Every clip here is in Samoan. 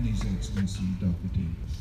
And His Excellency Dr. Davis.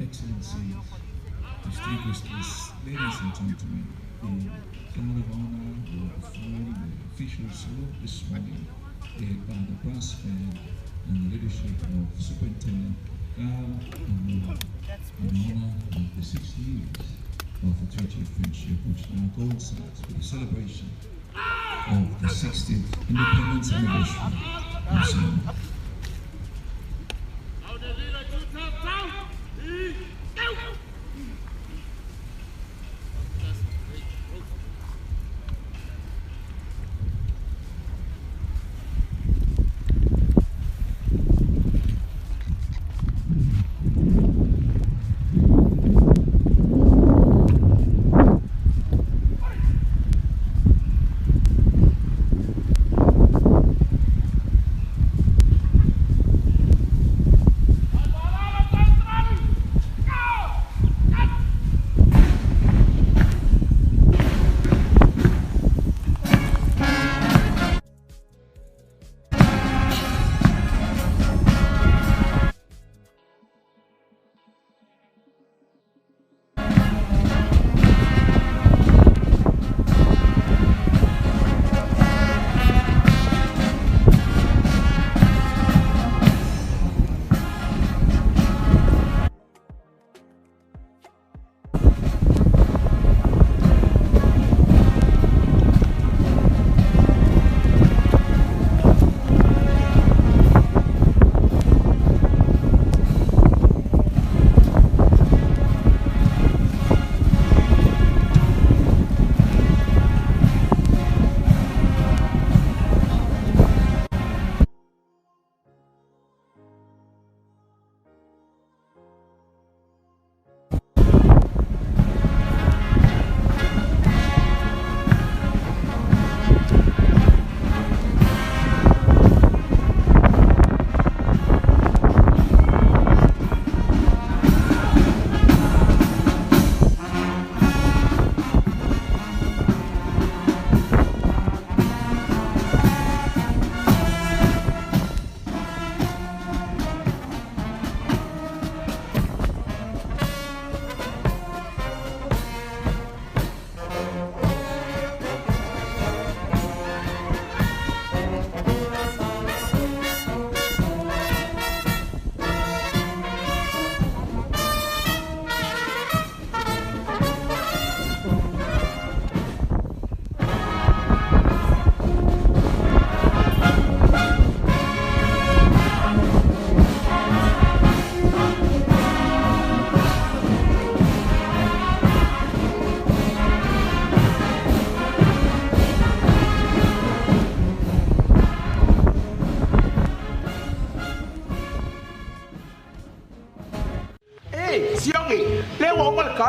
Excellencies, distinguished guests, ladies and gentlemen, the Guard of Honor will perform the official salute this morning, led by the brass band and the leadership of Superintendent Carl Amura, in honor of the 60 years of the Treaty of Friendship, which now coincides with the celebration of the 60th Independence Anniversary of Samoa.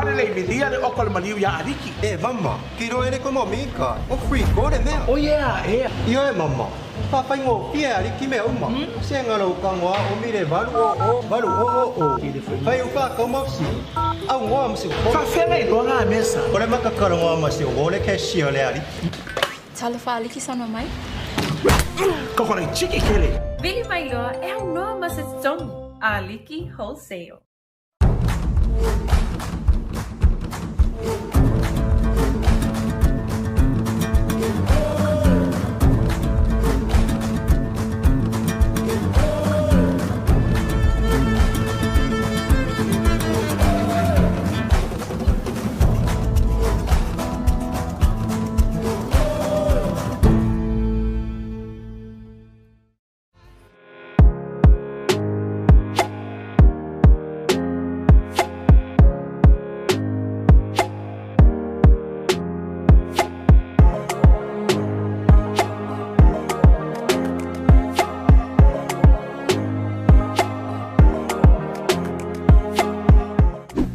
le lei milia le oko o le maliu iā Aliki. E mama, kilo ele komo mika, o free ko le mea. O yeah, ea. Ioe mama, faafaigofie e Aliki mea uma. Sega lou tago a umi le 800 800. Fai u faatau ma fesili, augoa ma si ufono. Faafefea ona iloa na mea sa? O le matatalanoa ma si uo le cashier le Aliki. Talofa Aliki saunoa mai. Kokorai tiki tele. Vili mai loa e aunoa ma se totogi. Aliki Wholesale.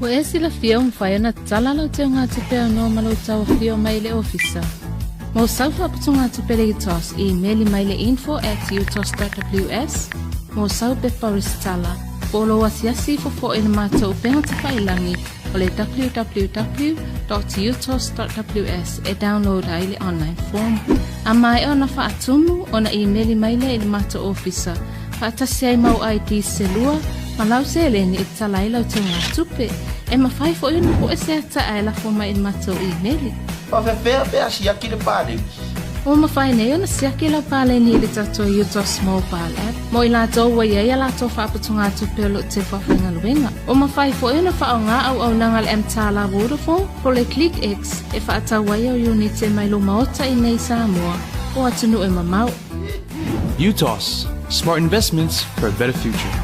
Ua e silafia ua mafai ona tatala lau teugatupe aunoa ma lou tauafio mai i le ofisa. Mo sau faaputugatupe le UTOS, imeli mai le info at utos.ws mo sau pepa resitala, po o lou asiasi ifo fo'i i le matou upega tafailagi o le www.utos.ws e download ai le online form. A maea ona faatumu, ona imeli mai lea i le matou ofisa, faatasi ai mau ID se lua, ma lau seleni e tatala ai lau teugatupe. E mafai fo'i ona po'e se ata ae lafo mai i le matou imeli. Faafefea pe a siaki le paleni? Ua mafai nei ona siaki lau paleni i le tatou UTOS Mobile App mo i latou ua i ai a latou faaputugatupe o lo o teu faafaigaluega. Ua mafai foi ona faaaoga auaunaga a le mTala Vodafone po o le ClickX e faatau ai au iunite mai lou maota i nei i Samoa o atunuu e mamao. UTOS, smart investments for a better future.